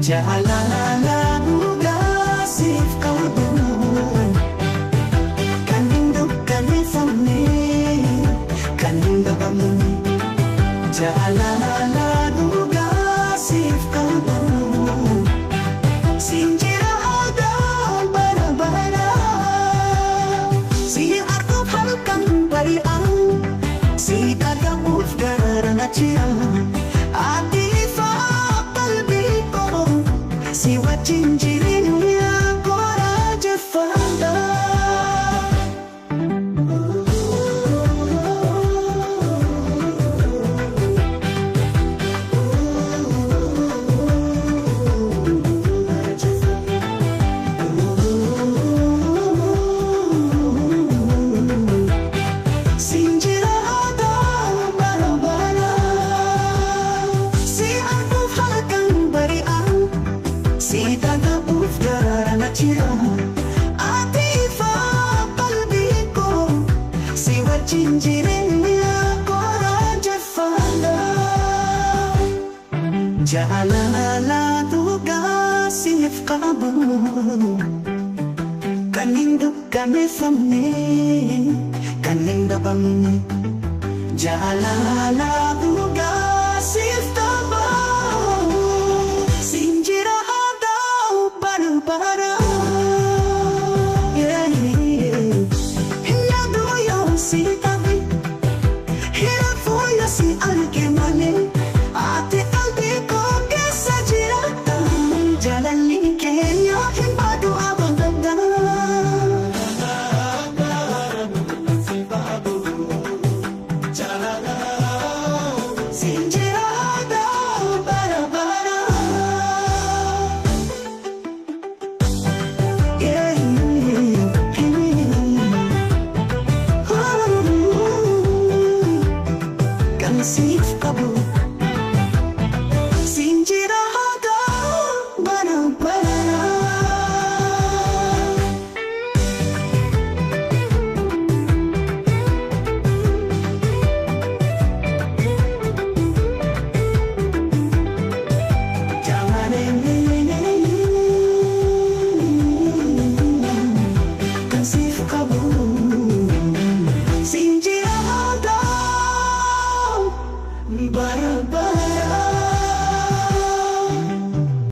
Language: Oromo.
Jaalala dhugaa siif qabu kan hin dukkaneeffamne, kan hin dhabamne. Jaalala dhugaa siif qabu siin jira haadaan bara bara. Si arguuf halkan bari'an, si dhaga'uuf garaan jira. Ati ifaa qalbii koo, si wajjin jireenya koo jeffadha. Siin jira haadaan bara bara. Si arguuf halkan bari'an, si dhaga'uuf garaan jira. Ati ifaa qalbii koo, si wajjin jireenya koo jeffadha. Jaalala dhugaa siif qabu kan hin dukkaneeffamne, kan hin dhabamne. Jaalala dhugaa.